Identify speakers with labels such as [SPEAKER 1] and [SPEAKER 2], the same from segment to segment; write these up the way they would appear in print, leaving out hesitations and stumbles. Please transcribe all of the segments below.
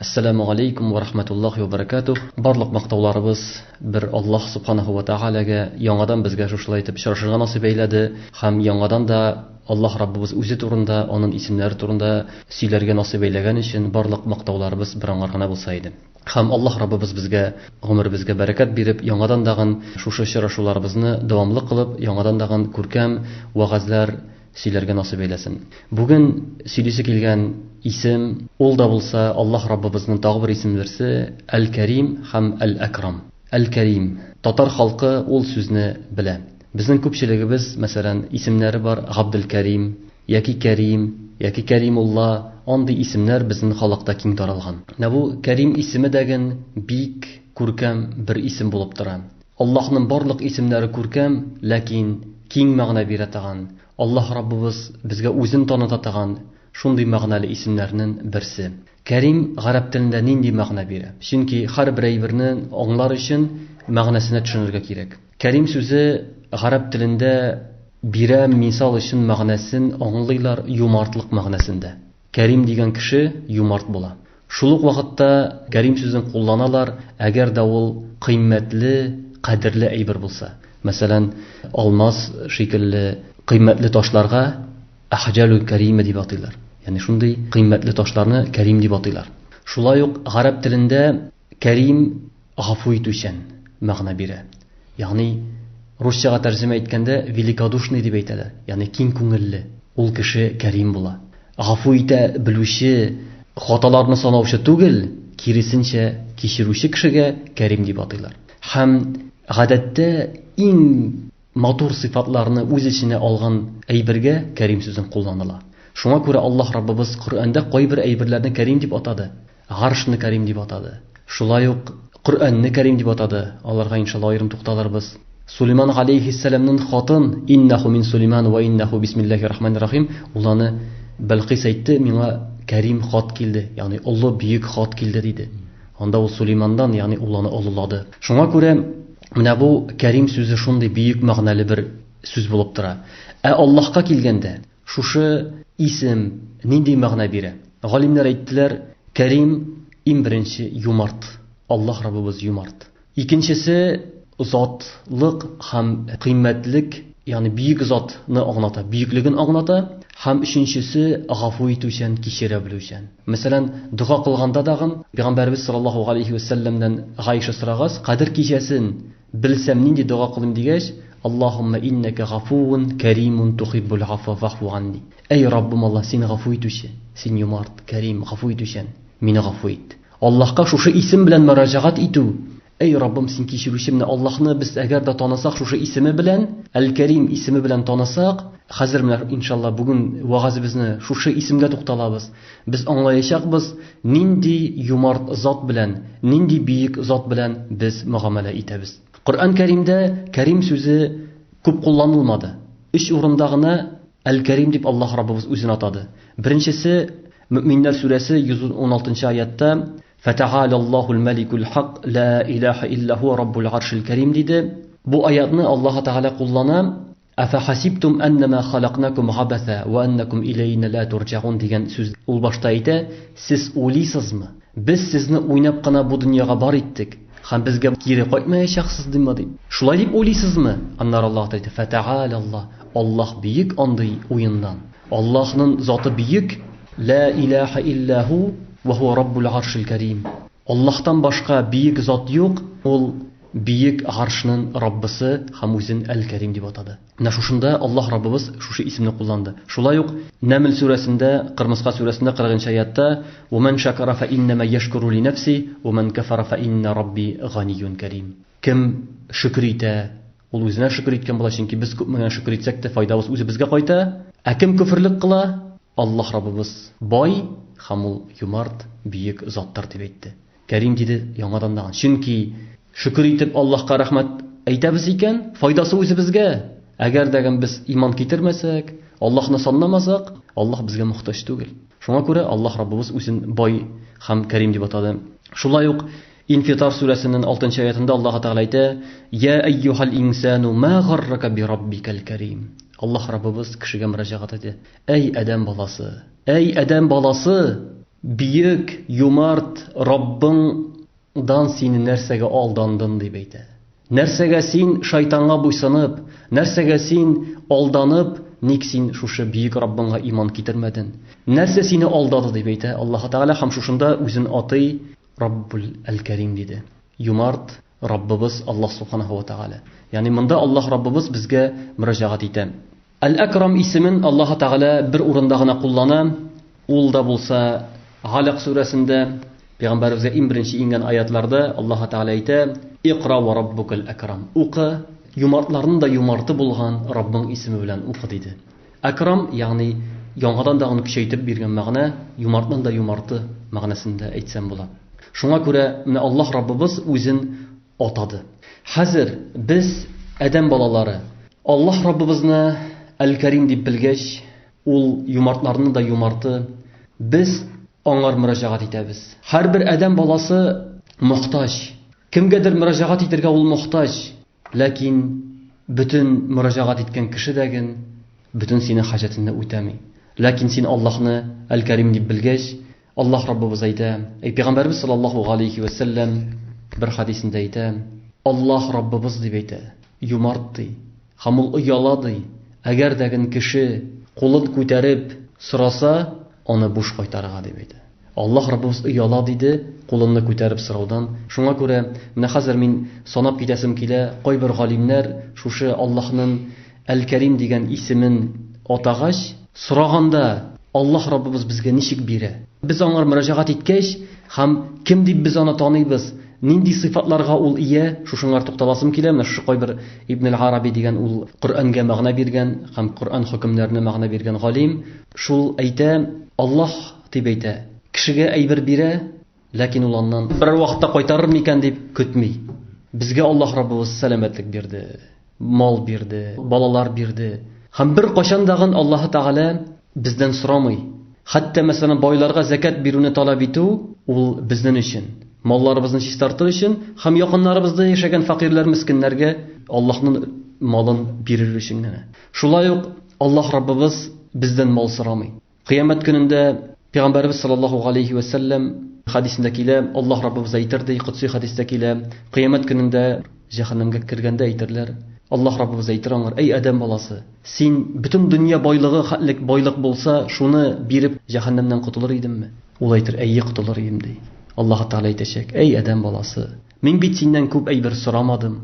[SPEAKER 1] Ассаламу алейкум ва рахматуллахи ва баракатух. Барлык мактауларыбыз бер Аллаһ субханаху ва таалагә яңадан безгә шушылай итеп очрашырга насыйп әйләде һәм яңадан да Аллаһ Раббыбыз үзе турында, аның исемнәре турында сөйләргә насыйп әйләгән өчен барлык мактауларыбыз бер аңар гына булса иде. Һәм Аллаһ Раббыбыз безгә гомеребезгә бәрәкәт биреп, яңадан дагын шушы очрашуларыбызны дәвамлы кылып, яңадан дагын күркәм вәгазьләр сөйләргә насыйп әйләсен. Бүген сөйлисе килгән исем, ул да булса Аллаһ Раббыбызның тагы бер исем берсе, Әл-Кәрим һәм Әл-Әкрам. Әл-Кәрим. Татар халкы ул сүзне белә. Безнең күпчелегебез, мәсәлән, исемнәре бар Габделкәрим, яки Кәрим, яки Кәримулла, андый исемнәр безнең халыкта киң таралган. Менә бу Кәрим исеме дәген бик күркәм бер исем булып тора. Аллаһның барлык исемнәре күркәм, ләкин киң мәгънә бирә торган, Аллаһ Раббыбыз безгә үзен таныта торган шундый мәгънәле исемнәрнең берсе. Кәрим гарәп телендә нинди мәгънә бирә? Чөнки һәрбер әйберне аңлар өчен мәгънәсенә төшенергә кирәк. Кәрим сүзе гарәп телендә бирә, мисал өчен мәгънәсен аңлыйлар юмартлык мәгънәсендә. Кәрим дигән кеше юмарт була. Шул ук вакытта кәрим сүзен кулланалар, әгәр дә ул кыйммәтле, кадерле әйбер булса. Мәсәлән, алмаз шикелле кыйммәтле ташларга әхҗалу кәриме дип атыйлар. Ягъни шундый кыйммәтле ташларны кәрим дип атыйлар. Шулай ук гарәп телендә кәрим гафу итүчән мәгънә бирә. Ягъни русчага тәрҗемә иткәндә великодушный дип әйтәләр. Ягъни киң күңелле. Ул кеше кәрим була. Гафу итә белүче, хаталарны санаучы түгел, киресенчә кичерүче кешегә кәрим дип атыйлар. Һәм гадәттә иң матур сыйфатларны үз эченә алган әйбергә кәрим сүзен кулланыла. Шуңа күрә Аллаһ Раббыбыз Коръәндә кайбер әйберләрне кәрим дип атады. Гаршны Кәрим дип атады. Шулай ук Коръәнне Кәрим дип атады. Аларга иншалла аерым тукталырбыз. Сулейман галәйһиссәламнең хатын иннаху мин Сулейман ва иннаху бисмиллахи рахмани рахим ул аны Бәлкыйс әйтте, миңа Кәрим хат килде, ягъни олы бөек хат килде диде. Анда ул Сулеймандан, ягъни ул аны олылады. Шуңа күрә менә бу Кәрим сүзе шундый бөек мәгънәле бер сүз булып тора. Ә Аллаһка килгәндә, Шушы исем нинди мәгънә бирә? Галимнәр әйттеләр, Кәрим, иң беренче юмарт. Аллаһ Раббыбыз юмарт. Икенчесе, затлык һәм кыйммәтлек, ягъни бөек затны аңлата, бөеклеген аңлата. Һәм өченчесе, гафу итүчән, кичерә белүчән. Мәсәлән, дога кылганда дагын, Пәйгамбәребез саллаллаһу галәйһи вә сәлләмнән Гайшә сорагач, Кадер кичәсен Белсәм, нинди дога кылыйм дигәч, Аллаһумма иннәкә гафувун кәримун тухиббул гафва фәгъфу ганни. Әй Раббым Аллаһ, син гафу итүче, син юмарт, кәрим, гафу итүчән, мине гафу ит. Аллаһка шушы исем белән мөрәҗәгать итү, Әй Раббым, син кичерүче, менә Аллаһны без әгәр дә танысак шушы исеме белән, Әл-Кәрим исеме белән танысак, хәзер менә иншалла бүген вәгазебезне шушы исемгә тукталабыз. Без аңлаячакбыз, нинди юмарт зат белән, нинди бөек зат белән без мөгамәлә итәбез. Коръән Кәримдә Кәрим сүзе күп кулланылмады. Өч урында гына Әл-Кәрим дип Аллаһ Раббыбыз үзен атады. Беренчесе Мөэминнәр сүрәсе 116 нчы аятта Фәтәгаләллаһул мәликул хак ла илаһа илля һуа раббул аршил кәрим диде. Бу аятны Аллаһ Тәгалә куллана Әфәхәсибтум әннәмә халакнакум габәсә вә әннәкум иләйнә лә турҗәгун дигән сүз ул башта әйтә, сез уйлыйсызмы, без сезне уйнап кына бу дөньяга бар иттек һәм безгә кире кайтмаячаксыз димме дип. Шулай дип уйлыйсызмы? Аннары Аллаһ әйтә, Фәтәгаләллаһ, Аллаһ бөек андый уеннан. Аллаһның заты бөек, лә иләһә илля һу вә һуә раббул аршил кәрим. Аллаһтан башка бөек зат юк, ул бөек Гаршның Раббысы һәм үзен Әл-Кәрим дип атады. Менә шушында Аллаһ Раббыбыз шушы исемне кулланды. Шулай ук Нәмл сүрәсендә, Кырмыска сүрәсендә 40 нчы аятта, Ва ман шакара фа иннама яшкуру ли нәфси, ва ман кафара фа инна рабби ганиюн кәрим. Кем шөкер итә, ул үзенә шөкер иткән була, чөнки без күпме генә шөкер итсәк тә, файдабыз үзебезгә кайта. Ә кем көферлек кыла, Аллаһ Раббыбыз бай һәм ул юмарт, бөек заттыр, дип әйтте. Кәрим диде яңадан тагын. Чөнки шөкер итеп Аллаһка рәхмәт әйтәбез икән, файдасы үзебезгә. Әгәр дә без иман китермәсәк, Аллаһны санламасак, Аллаһ безгә мохтаҗ түгел. Шуңа күрә Аллаһ Раббыбыз үзен бай һәм Кәрим дип атады. Шулай ук Инфитар сүрәсенең 6 аятында Аллаһ Тәгалә әйтә: "Я әйюһал инсану ма гаррака би раббикал карим". Аллаһ Раббыбыз кешегә мөрәҗәгать итә. Әй адәм баласы, әй адәм баласы, Бөек, юмарт Раббыңдан син нәрсәгә алдандың, дип әйтә. Нәрсәгә син шайтанга буйсынып, нәрсәгә син алданып, ник син шушы бөек Раббыңга иман китермәдең? Нәрсә сине алдады, дип әйтә Аллаһы Тәгалә һәм шушында үзен атый Раббул Әл-Кәрим диде. Юмарт Раббыбыз Аллаһ Субханаһу ва Тәгалә. Ягъни монда Аллаһ Раббыбыз безгә мөрәҗәгать итә. Әл-Әкрам исемен Аллаһы Тәгалә бер урында гына куллана. Ул да булса Галак сүрәсендә Пәйгамбәребезгә иң беренче иңгән аятларда Аллаһы Тәгалә әйтә: "Икра ва раббукал әкрам". Укы, юмартларның да юмарты булган Раббың исеме белән укы диде. Әкрам, ягъни яңадан да аны көчәйтеп биргән мәгънә, юмартның да юмарты мәгънәсендә әйтсәм була. Шуңа күрә менә Аллаһ Раббыбыз үзен атады. Хәзер без адәм балалары Аллаһ Раббыбызны Әл-Кәрим дип белгәч, ул юмартларның да юмарты, без аңар мөрәҗәгать итәбез. Һәрбер адәм баласы мохтаҗ. Кемгәдер мөрәҗәгать итергә ул мохтаҗ. Ләкин бөтен мөрәҗәгать иткән кеше дә ген бөтен синең хаҗәтеңне үтәми. Ләкин син Аллаһны Әл-Кәрим дип белгәч, Аллаһ Раббыбыз әйтә, әй Пәйгамбәрбез саллаллаһу галәйһи вә сәлләм бер хадисендә әйтә, Аллаһ Раббыбыз дип әйтә, юмарт ди, һәм ул ояла ди, әгәр дә ген кеше кулын күтәреп сораса, аны буш кайтарырга дип әйтә. Аллаһ Раббыбыз ояла диде, кулыңны күтәреп сораудан. Шуңа күрә менә хәзер мин санап китәсем килә, кайбер галимнәр шушы Аллаһның Әл-Кәрим дигән исемен атагач, сораганда Аллаһ Раббыбыз безгә ничек бирә? Без аңар мөрәҗәгать иткәч һәм кем дип без аны таныйбыз, нинди сыйфатларга ул ия, шушыңар тукталасым килә. Менә шушы кайбер Ибн Араби дигән ул Коръәнгә мәгънә биргән һәм Коръән хөкемнәренә мәгънә биргән галим, шул әйтә, Аллаһ дип әйтә, кешегә әйбер бирә, ләкин ул аннан берәр вакытта кайтарыр микән дип көтми. Безгә Аллаһ Раббыбыз сәламәтлек бирде, мал бирде, балалар бирде. Һәм бер кайчан дагын Аллаһы Тәгалә бездән сорамый. Хәтта, мәсәлән, байларга зәкят бирүне таләп итү ул безнең өчен, малларыбызны чистартыр өчен һәм якыннарыбызда яшәгән фәкыйрьләр, мескеннәргә Аллаһның малын бирер өчен генә. Шулай ук Аллаһ Раббыбыз бездән мал сорамый. Кыямәт көнендә Пәйгамбәребез саллаллаһу галәйһи вә сәлләм хәдисендә килә, Аллаһ Раббыбыз әйтер ди, котси хәдистә килә, кыямәт көнендә җәһәннәмгә кергәндә әйтерләр, Аллаһ Раббыбыз әйтер аңар, әй адәм баласы, син бөтен дөнья байлыгы хәтлек байлык булса, шуны биреп җәһәннәмнән котылыр идеңме? Ул әйтер, әйе, котылыр идем, ди. Аллаһ Тәгалә әйтәчәк, әй адәм баласы, мин бит синнән күп әйбер сорамадым.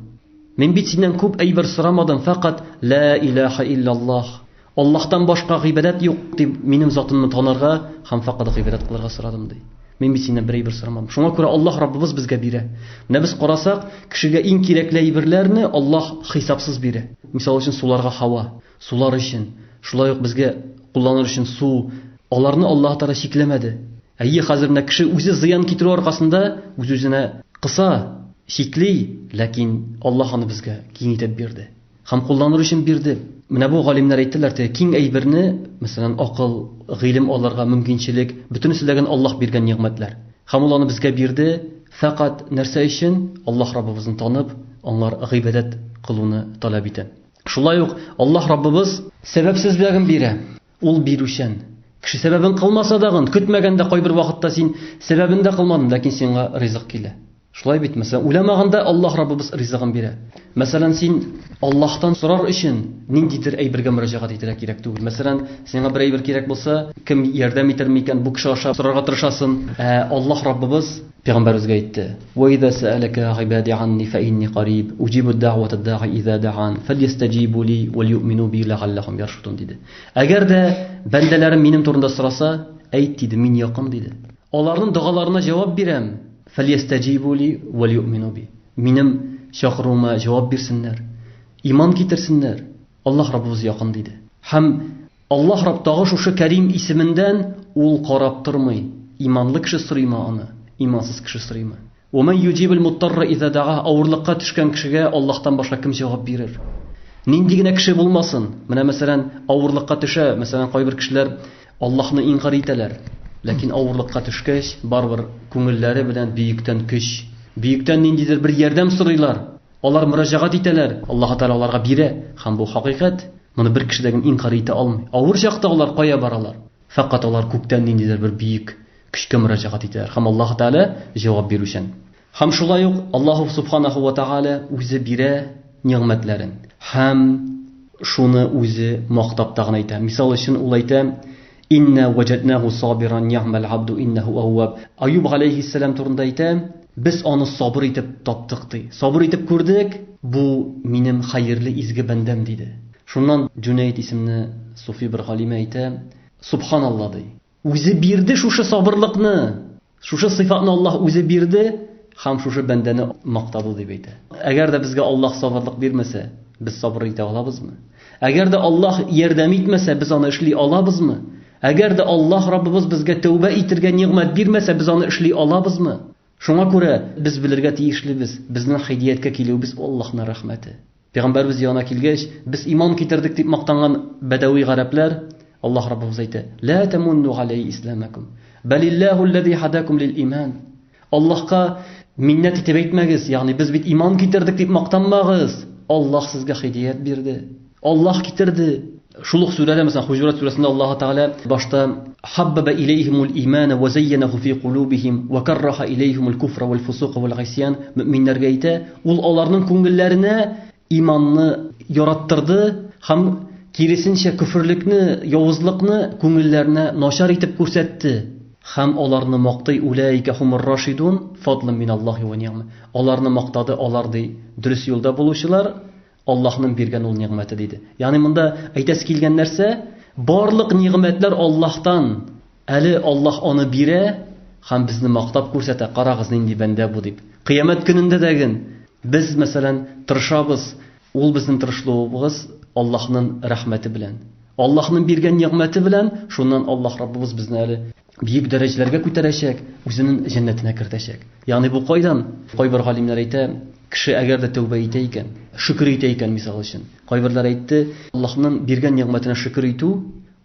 [SPEAKER 1] Мин бит синнән күп әйбер сорамадым, фәкать ла илаһа иллаллаһ. Аллаһтан башка гыйбадәт юк дип минем затымны танырга һәм фәкать гыйбадәт кылырга сорадым ди. Мин бит синнән бер әйбер сорамадым. Шуңа күрә Аллаһ Раббыбыз безгә бирә. Менә без карасак, кешегә иң кирәкле әйберләрне Аллаһ хисапсыз бирә. Мисал өчен, суларга һава, сулар өчен, шулай ук безгә кулланыр өчен су, аларны Аллаһ Тәгалә чикләмәде. Әйе, хәзер менә кеше үзе зыян китерү аркасында үз-үзенә кыса, чикли, ләкин Аллаһ аны безгә киң итеп бирде. Һәм кулланыр өчен бирде. Менә бу галимнәр әйттеләр, теге киң әйберне, мәсәлән, акыл, гыйлем алырга мөмкинчелек, бөтенесе дә Аллаһ биргән нигъмәтләр. Һәм ул аны безгә бирде, фәкать нәрсә өчен? Аллаһ Раббыбызны танып, аңар гыйбадәт кылуны таләп итә. Шулай ук Аллаһ Раббыбыз сәбәпсезлеген бирә. Ул бирүчән. Кеше сәбәбен кылмаса дагын, көтмәгәндә кайбер вакытта син сәбәбен дә кылмадың, ләкин сиңа ризык килә. Шулай бит, мәсәлән, уйламаганда Аллаһ Раббыбыз ризыгын бирә. Мәсәлән, син Аллаһтан сорар өчен ниндидер әйбергә мөрәҗәгать итәргә кирәк түгел. Мәсәлән, сиңа бер әйбер кирәк булса, кем ярдәм итәр микән, бу кеше аша сорарга тырышасың. Ә Аллаһ Раббыбыз пәйгамбәребезгә әйтте: "Ва иза сәаләкә гыйбади анни фа инни кариб, уҗибу дәгъвата да'и иза да'ан, фәльястәҗибу ли вәл юъмину би ләгалләһум яршудун" диде. Әгәр дә бәндәләрем минем турында сораса, әйт диде, мин якын диде. Аларның догаларына җавап бирәм. Фәльястәҗибу ли вәл юъмину би. Минем чакыруыма җавап бирсеннәр, иман китерсеннәр. Аллаһ Раббыбыз якын диде. Һәм Аллаһ Рабб тагы шушы Кәрим исемендән ул карап тормый, иманлы кеше сорыймы аны, имансыз кеше сорыймы. Ва ман юҗибул муттарра иза да'а, авырлыкка төшкән кешегә Аллаһтан башка кем җавап бирер? Нинди генә кеше булмасын, менә мәсәлән, авырлыкка төшә, мәсәлән, кайбер кешеләр Аллаһны инкар итәләр. Ләкин авырлыкка төшкәч, барыбер күңелләре белән бөектән көч, бөектән ниндидер бер ярдәм сорыйлар. Алар мөрәҗәгать итәләр, Аллаһы Тәгалә аларга бирә. Һәм бу хакыйкать. Моны бер кеше дә инкар итә алмый. Авыр чакта алар кая баралар? Фәкать алар күктән ниндидер бер бөек көчкә мөрәҗәгать итәләр. Һәм Аллаһ Тәгалә җавап бирүчән. Һәм шулай ук Аллаһу субханаху ва Тәгалә үзе бирә нигъмәтләрен. Һәм шуны үзе мактап тагын әйтә. Мисал өчен ул әйтә: "Инна ваҗаднаху сабиран ни'мал абду иннаху авваб". Аюб галәйһиссәлам турында әйтә: "Без аны сабыр итеп таптык" ди. Сабыр итеп күрдек, бу минем хәерле изге бәндәм диде. Шуннан Җүнәйд исемле суфи бер галиме әйтә: "Субханалла" ди. Үзе бирде шушы сабырлыкны. Шушы сыйфатны Аллаһ үзе бирде һәм шушы бәндәне мактады дип әйтә. Әгәр дә безгә Аллаһ сабырлык бирмәсә, без сабыр итә алабызмы? Әгәр дә Аллаһ ярдәм итмәсә, без аны эшли алабызмы? Әгәр дә Аллаһ Раббыбыз безгә тәүбә итергә нигъмәт бирмәсә, без аны эшли алабызмы? Шуңа күрә без белергә тиешлебез, безнең һидаяткә килүебез Аллаһның рәхмәте. Пәйгамбәрбез янына килгәч, без иман китердек дип мактанган бәдәви гарәпләр, Аллаһ Раббыбыз әйтә: "Ла тамунну галәй исламакум. Балиллаху аллази хадакум лил иман." Аллаһка миннәт итеп әйтмәгез, ягъни без бит иман китердек дип мактанмагыз. Аллаһ сезгә һидәят бирде. Аллаһ китерде. Шул ук сүрәдә, мәсәлән, Хуҗурат сүрәсендә Аллаһ Тәгалә башта хаббаба илейхимул имана ва зайянаху фи кулубихим ва карраха илейхимул куфра вал фусука вал гыйсьян мөминнәргә әйтә, ул аларның күңелләренә иманны яраттырды һәм киресенчә көферлекне, явызлыкны күңелләренә начар итеп күрсәтте. Һәм аларны мактый уләйкә хумур рашидун фадлан миналлаһи ва ни'ма. Аларны мактады, алар ди дөрес юлда булучылар, Аллаһның биргән ул нигъмәте диде. Ягъни монда әйтәсе килгән нәрсә, барлык нигъмәтләр Аллаһтан. Әле Аллаһ аны бирә һәм безне мактап күрсәтә, карагыз нинди бәндә бу дип. Кыямәт көнендә дә ген без, мәсәлән, тырышабыз, ул безнең тырышлыгыбыз Аллаһның рәхмәте белән. Аллаһның биргән нигъмәте белән, шуннан Аллаһ Раббыбыз безне әле бөек дәрәҗәләргә күтәрәчәк, үзенең җәннәтенә кертәчәк. Ягъни бу кайдан? Кайбер галимнәр әйтә, кеше әгәр дә тәүбә итә икән, шөкер итә икән, мисал өчен. Кайберләр әйтте, Аллаһның биргән нигъмәтенә шөкер итү,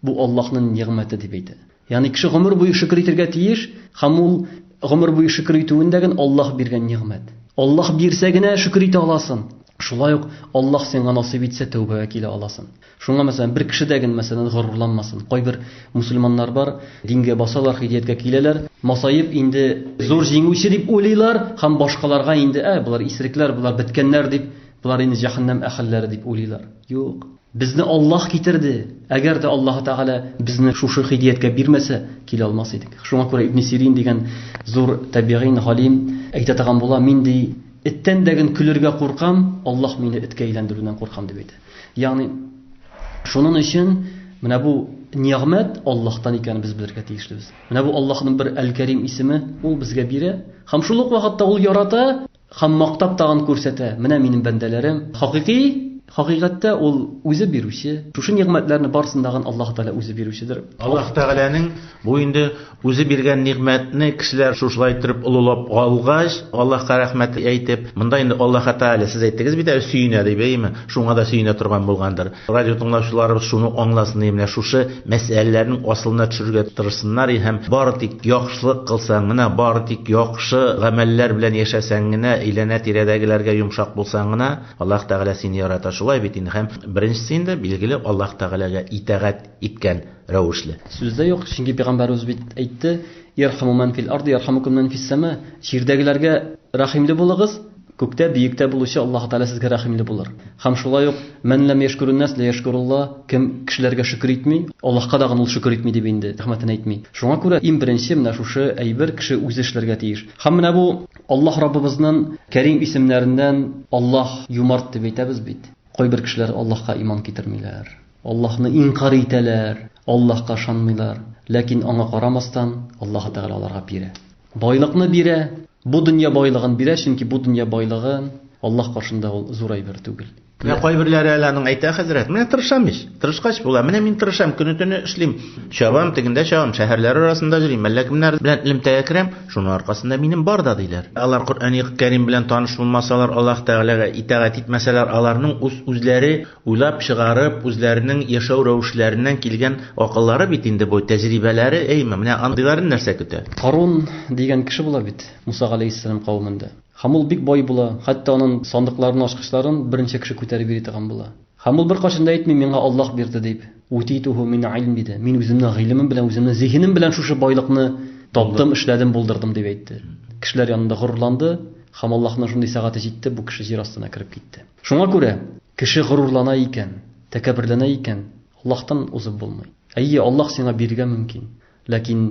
[SPEAKER 1] бу Аллаһның нигъмәте дип әйтә. Ягъни кеше гомер буе шөкер итәргә тиеш, һәм ул гомер буе шөкер итүендә генә Аллаһ биргән нигъмәт. Аллаһ бирсә генә шөкер итә аласың. Шулай ук Аллаһ сиңа насыйп итсә тәүбәгә килә аласың. Шуңа, мәсәлән, бер кеше дә генә, мәсәлән, горурланмасын. Кайбер мусульманнар бар, дингә басалар, һидаяткә киләләр, масаеп инде зур җиңүче дип уйлыйлар һәм башкаларга инде, ә, болар исерекләр, болар беткәннәр дип, болар инде җәһәннәм әһелләре дип уйлыйлар. Юк. Безне Аллаһ китерде. Әгәр дә Аллаһ Тәгалә безне шушы һидаяткә бирмәсә, килә алмас идек. Шуңа күрә Ибн Сирин дигән зур табигыйн, галим әйтә торган була, мин ди, эттән дә ген көлергә куркам, Аллаһ мине эткә әйләндерүдән куркам дип әйтә. Ягъни шуның өчен менә бу нигъмәт Аллаһтан икәнен без белергә тиешлебез. Менә бу Аллаһның бер Әл-Кәрим исеме, ул безгә бирә һәм шул ук вакытта ул ярата һәм мактап тагын күрсәтә. Менә минем бәндәләрем хакыйкый хакыйкатьтә ул үзе бирүче. Шушы нигъмәтләрне барысын тагын Аллаһ Тәгалә үзе бирүчедер.
[SPEAKER 2] Аллаһ Тәгаләнең бу инде Үзе биргән нигъмәтне кешеләр шушылай иттереп олылап алгач, Аллаһка рәхмәт әйтеп, монда инде Аллаһ Тәгалә, сез әйттегез бит әле, сөенә дип, әйеме? Шуңа да сөенә торган булгандыр. Радио тыңлаучыларыбыз шуны аңласын, менә шушы мәсьәләләрнең асылына төшерергә тырышсыннар һәм бары тик яхшылык кылсаң гына, бары тик яхшы гамәлләр белән яшәсәң генә, әйләнә-тирәдәгеләргә йомшак булсаң гына, Аллаһ Тәгалә сине ярата. Шулай бит инде. Һәм беренчесе инде, билгеле, Аллаһ Тәгаләгә итагать иткән рәвешле.
[SPEAKER 1] Сүз дә юк, чөнки пәйгамбәребез бит әйтте, Ирхаму ман фил арди ярхамукум ман фис сама. Җирдәгеләргә рәхимле булыгыз, күктә, биектә булучы Аллаһ Тәгалә сезгә рәхимле булыр. Һәм шулай ук ман ләм яшкурун нас ла яшкурулла, кем кешеләргә шөкер итми, Аллаһка дагын ул шөкер итми дип инде рәхмәтен әйтми. Шуңа күрә иң беренче менә шушы әйбер кеше үзе эшләргә тиеш. Һәм менә бу Аллаһ Раббыбызның Кәрим исемнәреннән Аллаһ юмарт дип әйтәбез бит. Кайбер кешеләр Аллаһка иман китермиләр. Аллаһны инкарь итәләр, Аллаһка ышанмыйлар. Ләкин аңа карамастан, Аллаһы Тәгалә аларга бирә. Байлыкны бирә, бу дөнья байлыгын бирә, чөнки бу дөнья байлыгы Аллаһ каршында ул зур әйбер түгел.
[SPEAKER 2] Менә кайберләре әле аның әйтә, хәзрәт, менә тырышам ич, тырышкач була, менә мин тырышам, көне-төне эшлим, чабам, тегендә чабам, шәһәрләр арасында йөрим, әллә кемнәр белән элемтәгә керәм, шуның аркасында минем бар да, диләр. Алар Коръәни Кәрим белән таныш булмасалар, Аллаһ Тәгаләгә итагать итмәсәләр, аларның үз-үзләре Уйлап чыгарып, үзләренең яшәү рәвешләреннән килгән акыллары бит инде бу, тәҗрибәләре, әйме, менә андыйларын нәрсә көтә?
[SPEAKER 1] Карун дигән кеше була бит Муса галәйһиссәлам кавемендә. Һәм ул бик бай була, хәтта анын сандыкларының ачкычларын берничә кеше күтәреп йөри торган була. Һәм ул беркайчан да әйтми, миңа Аллаһ бирде дип. Утитуһу мин гыйлм диде. Мин үземнең гыйлемем белән, үземнең зиһенем белән шушы байлыкны Таптым, эшләдем, булдырдым дип әйтте. Кешеләр янында горурланды һәм Аллаһның шундый сәгате җитте, бу кеше җир астына кереп китте. Шуңа күрә кеше горурлана икән, тәкәбберләнә икән, Аллаһтан узып булмый. Әйе, Аллаһ сиңа бирергә мөмкин. Ләкин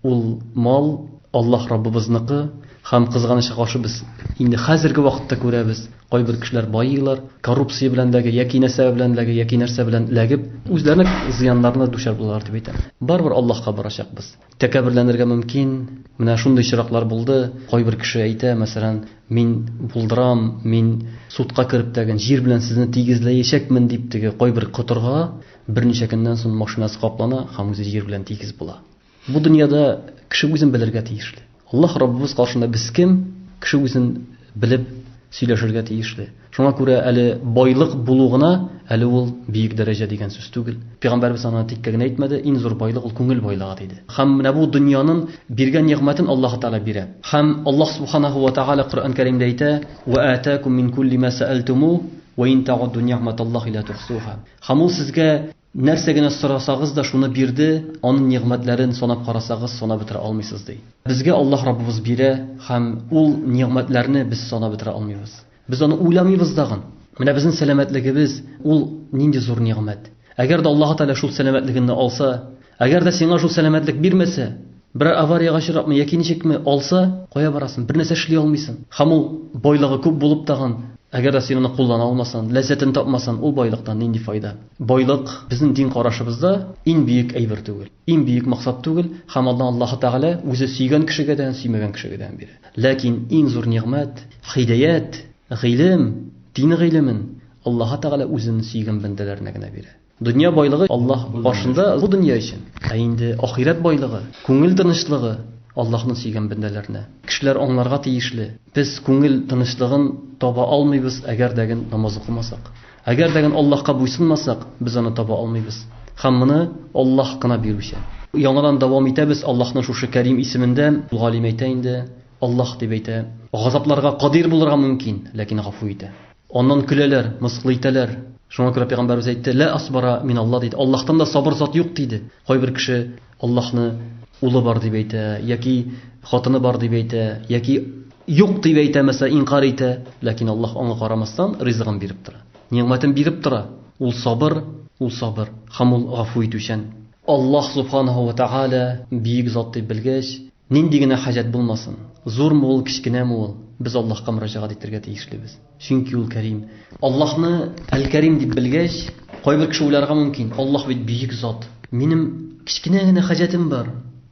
[SPEAKER 1] ул мал Аллаһ Раббыбызныкы һәм кызганычка каршы без инде хәзерге вакытта күрәбез, кайбер кешеләр байыйлар, коррупция белән ләге, яки нәрсә белән ләге, яки нәрсә белән ләгеп, үзләренең зыяннарына дучар булалар дип әйтәм. Барыбер Аллаһка барачакбыз. Тәкәбберләнергә мөмкин. Менә шундый очраклар булды. Кайбер кеше әйтә, мәсәлән, мин булдырам, мин судка кереп тәген җир белән сезне тигезләячәкмен дип теге кайбер котырга, берничә көннән соң машинасы каплана һәм үзе җир белән тигез була. Бу дөньяда кеше үзен белергә тиешле. Аллаһ Раббыбыз каршында без кем? Кеше үзен белеп сөйләшергә тиешле. Шуңа күрә әле байлык булу гына әле ул бөек дәрәҗә дигән сүз түгел. Пәйгамбәрбез аны тиккә генә әйтмәде, иң зур байлык ул күңел байлыгы диде. Һәм менә бу дөньяның биргән нигъмәтен Аллаһ Тәгалә бирә. Һәм Аллаһ Субханаху ва Тәгалә Коръән Кәримдә әйтә: "Ва атакум мин кулли ма сәәлтуму, ва ин та'удду ни'маталлахи ла тухсуха". Һәм ул сезгә нәрсә генә сорасагыз да шуны бирде, аның нигъмәтләрен санап карасагыз, санап бетерә алмыйсыз, ди. Безгә Аллаһ Раббыбыз бирә һәм ул нигъмәтләрне без санап бетерә алмыйбыз. Без аны уйламыйбыз дагын. Менә безнең сәламәтлегебез ул нинди зур нигъмәт. Әгәр дә Аллаһ Тәгалә шул сәламәтлегеңне алса, әгәр дә сиңа шул сәламәтлек бирмәсә, берәр авариягә очрапмы яки ничекме алса, кая барасың? Бер нәрсә эшли алмыйсың. Һәм ул байлыгы күп булып тагын, әгәр дә син аны куллана алмасаң, ләззәтен тапмасаң, ул байлыктан нинди файда? Байлык безнең дин карашыбызда иң бөек әйбер түгел, иң бөек максат түгел, һәм аны Аллаһы Тәгалә үзе сөйгән кешегә дә, сөймәгән кешегә дә бирә. Ләкин иң зур нигъмәт, һидаят, гыйлем, дин гыйлемен Аллаһы Тәгалә үзенең сөйгән бәндәләренә генә бирә. Дөнья байлыгы Аллаһ каршында бу дөнья өчен. Ә инде ахирәт байлыгы, күңел тынычлыгы Аллаһның сөйгән бәндәләренә. Кешеләр аңларга тиешле, без күңел тынычлыгын таба алмыйбыз, әгәр дә намаз укымасак. Әгәр дә Аллаһка буйсынмасак, без аны таба алмыйбыз. Һәм моны Аллаһ кына бирүче. Яңадан дәвам итәбез Аллаһның шушы Кәрим исемендә. Галим әйтә инде, Аллаһ дип әйтә. Газапларга кадир булырга мөмкин, ләкин гафу итә. Аннан көләләр, мыскыл итәләр. Шуңа күрә пәйгамбәребез әйтте, "Ла асбара мин Алла" диде. Аллаһтан да сабыр зат юк диде. Кайбер кеше Аллаһны улы бар дип әйтә, яки хатыны бар дип әйтә, яки юк дип әйтә, мәсәлән, инкар итә, ләкин Аллаһ аңа карамастан ризыгын биреп тора. Нигъмәтен биреп тора. Ул сабыр, ул сабыр һәм ул гафу итүчән. Аллаһ субханаһу ва тааля бөек зат дип белгәч, нинди генә хаҗәт булмасын, зурмы ул, кечкенәме ул, без Аллаһка мөрәҗәгать итәргә тиешлебез. Чөнки ул Кәрим. Аллаһны Әл-Кәрим дип белгәч, кайбер кеше уйларга мөмкин, Аллаһ бит бөек зат. Минем кечкенә генә хаҗәтем бар.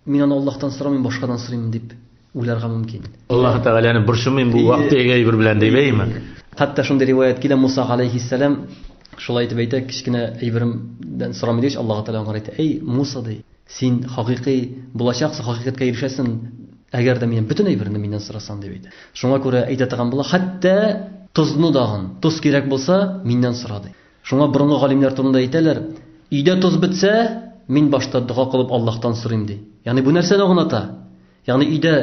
[SPEAKER 1] Мин аны Аллаһтан сорамыйм, башкадан сорыйм дип уйларга мөмкин.
[SPEAKER 2] Аллаһ Тәгаләне борчымыйм бу вак-төяк әйбер белән дип, әйеме?
[SPEAKER 1] Хәтта шундый риваять килә, Муса галәйһиссәлам шулай итеп әйтә, кечкенә әйберемдән сорамый дигәч, Аллаһ Тәгалә аңа әйтә, әй Муса ди, син хакыйкый булачаксың, хакыйкатькә ирешәсең, әгәр дә минем бөтен әйберне миннән сорасаң, дип әйтә. Шуңа күрә әйтә торган була, хәтта тозны дагын, тоз кирәк булса, миннән сора, ди. Шуңа борынгы галимнәр турында әйтәләр, өйдә тоз бетсә, мин башта дога кылып Аллаһтан сорыйм, ди. Ягъни бу нәрсәне аңлата? Ягъни өйдә,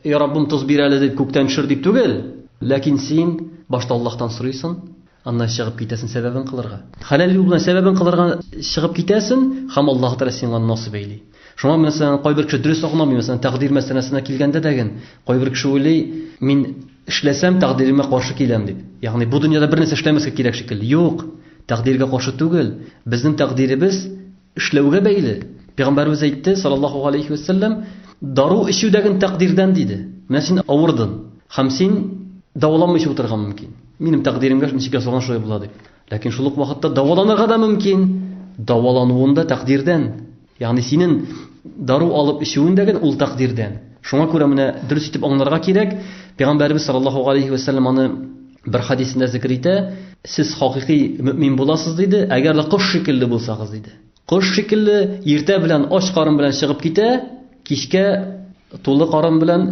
[SPEAKER 1] я Раббым, тоз бир әле дип күктән төшер дип түгел, ләкин син башта Аллаһтан сорыйсың, аннан чыгып китәсең сәбәбен кылырга. Хәләл юл белән сәбәбен кылырга чыгып китәсең, һәм Аллаһ Тәгалә сиңа насыйп әйли. Шуңа мәсәлән, кайбер кеше дөрес аңламый, мәсәлән, тәкъдир мәсьәләсенә килгәндә дә ген, кайбер кеше уйлый, мин эшләсәм тәкъдиремә каршы киләм дип. Ягъни бу дөньяда бер нәрсә эшләмәскә кирәк шикелле. Юк, тәкъдиргә каршы түгел. Безнең тәкъдиребез эшләүгә бәйле. Пәйгамбәребез әйтте, саллаллаһу алейхи ва саллям, дару эчү дәген тәкъдирдән диде. Менә син авырдың һәм син дәваланмыйча утырырга мөмкин. Минем тәкъдиремгә ничек язылган шулай була дип. Ләкин шул ук вакытта дәваланырга да мөмкин. Дәвалануын да тәкъдирдән. Ягъни синең дару алып эчүең дә ул тәкъдирдән. Шуңа күрә менә дөрес итеп аңларга кирәк. Пәйгамбәребез саллаллаһу алейхи ва саллям аны бер хадисендә зикр итә, сез хакыйкый мөмин буласыз диде, әгәр дә кош шикелле булсагыз диде. Кош шикелле иртә белән ач карын белән чыгып китә, кичкә тулы карын белән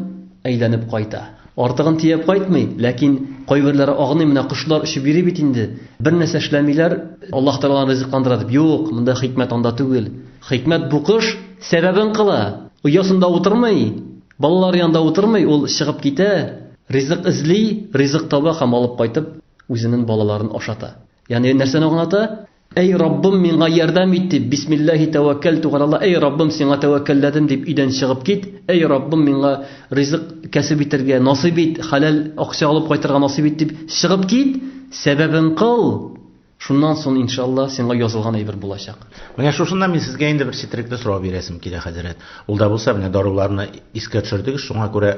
[SPEAKER 1] әйләнеп кайта. Артыгын төяп кайтмый, ләкин кайберләре агный, менә кошлар очып йөри бит инде. Бер нәрсә эшләмиләр, Аллаһ Тәгалә аны ризыкландыра дип. Юк, монда хикмәт анда түгел. Хикмәт бу кош сәбәбен кыла. Оясында утырмый, балалар янында утырмый, ул чыгып китә, ризык эзли, ризык таба һәм алып кайтып үзенең балаларын ашата. Ягъни нәрсәне аңлата? Әй Раббым, миңа ярдәм ит дип, бисмиллаһи тәвәккәлту галаллаһ, әй Раббым, сиңа тәвәккәлләдем дип өйдән чыгып кит. Әй Раббым, миңа ризык кәсеп итәргә насыйп ит, хәләл акча алып кайтырга насыйп ит дип чыгып кит, сәбәбен кыл. Шуннан соң, иншалла, сиңа язылган әйбер булачак.
[SPEAKER 2] Менә шушында мин сезгә инде бер четерекле сорау бирәсем килә, хәзрәт. Ул да булса, менә даруларны искә төшердегез, шуңа күрә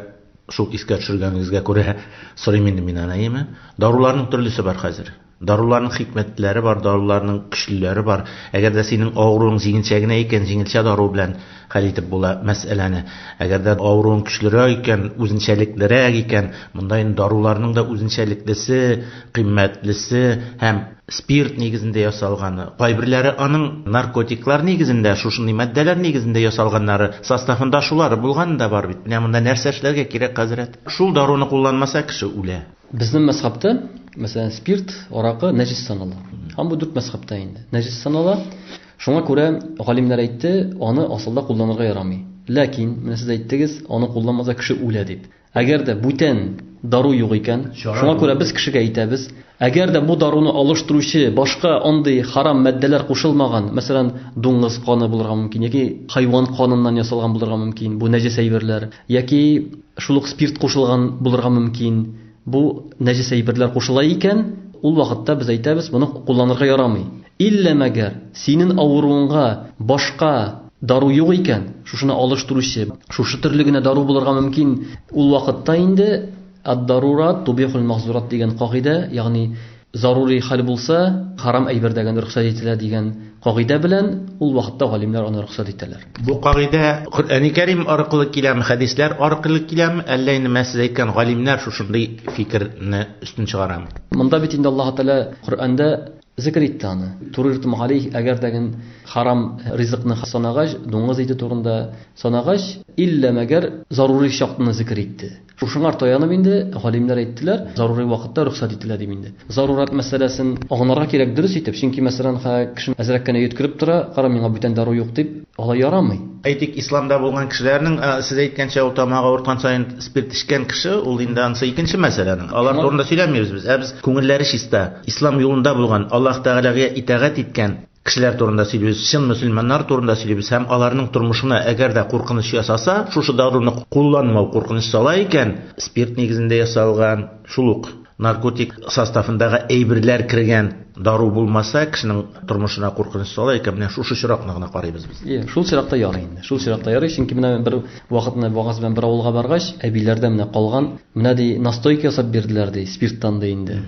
[SPEAKER 2] шул искә төшергәнегезгә күрә сорыйм инде мин аны, әйеме? Даруларның төрлесе бар хәзер. Даруларның хикмәтләре бар, даруларның көчлеләре бар. Әгәр дә синең авыруың җиңелчә генә икән, җиңелчә дару белән хәл итеп була мәсьәләне. Әгәр дә авыруың көчлерәк икән, үзенчәлеклерәк икән, монда инде даруларның да үзенчәлеклесе, кыйммәтлесе һәм спирт нигезендә ясалганы, кайберләре аның наркотиклар нигезендә, шушындый матдәләр нигезендә ясалганнары, составында шулары булганы да бар бит. Менә монда нәрсә эшләргә кирәк, хәзрәт? Шул даруны кулланмаса, кеше үлә.
[SPEAKER 1] Безнең мәзхәбтә, мәсәлән, спирт, аракы нәҗис санала. Һәм бу дүрт мәзхәбтә инде нәҗис санала. Шуңа күрә галимнәр әйтте, аны асылда кулланырга ярамый. Ләкин, менә сез әйттегез, аны кулланмаса кеше үлә дип. Әгәр дә бүтән дару юк икән, шуңа күрә без кешегә әйтәбез, әгәр дә бу даруны алыштыручы башка андый харам матдәләр кушылмаган, мәсәлән, дуңгыз каны булырга мөмкин, яки хайван каныннан ясалган булырга мөмкин, бу нәҗес әйберләр, яки шул ук спирт кушылган булырга мөмкин, бу нәҗес әйберләр кушыла икән, ул вакытта без әйтәбез, моны кулланырга ярамый. Иллә мәгәр синең авыруыңга башка дару юк икән, шушыны алыштыручы, шушы төрле генә дару булырга мөмкин, ул вакытта инде ад-дарурат тубихул махзурат дигән кагыйдә, ягъни зарури хәл булса, харам әйбер дәгән рөхсәт ителә дигән кагыйдә белән, ул вакытта галимнәр аны рөхсәт итәләр.
[SPEAKER 2] Бу кагыйдә Коръәни Кәрим аркылы киләме, хәдисләр аркылы киләме, әллә инде менә сез әйткән галимнәр шушындый фикерне өстен чыгарамы?
[SPEAKER 1] Монда бит инде Аллаһ Тәгалә Коръәндә зикр итте аны. Туриртум галейх, әгәр дә харам ризыкны санагач, дуңгыз ите турында санагач, иллә мәгәр зарури чакны зикр итте. Шушыңар таянып инде галимнәр әйттеләр, зарури вакытта рөхсәт ителә дип инде. Зарурат мәсьәләсен аңларга кирәк дөрес итеп, чөнки мәсәлән, кеше әзрәк кенә йөткереп тора, кара миңа бүтән дару юк дип, алай ярамый.
[SPEAKER 2] Әйтик, исламда булган кешеләрнең, сез әйткәнчә, ул тамагы авырткан саен спирт эчкән кеше, ул инде анысы икенче мәсьәләнең. Алар турында сөйләмибез без. Ә без күңелләре чиста, ислам юлында булган, Аллаһ Тәгаләгә итагать иткән кешеләр турында сөйлибез, чын мөселманнар турында сөйлибез һәм аларның тормышына әгәр дә куркыныч ясаса, шушы даруны кулланмау куркыныч сала икән, спирт нигезендә ясалган, шул ук наркотик составындагы әйберләр кергән дару булмаса, кешенең тормышына куркыныч сала икән, менә шушы очракны гына карыйбыз без.
[SPEAKER 1] Ие, шул очракта ярый инде. Шул очракта ярый, чөнки менә бер вакытны вагаз белән бер авылга баргач, әбиләрдә менә калган, менә ди, настойка ясап бирделәр ди, спирттан ди инде.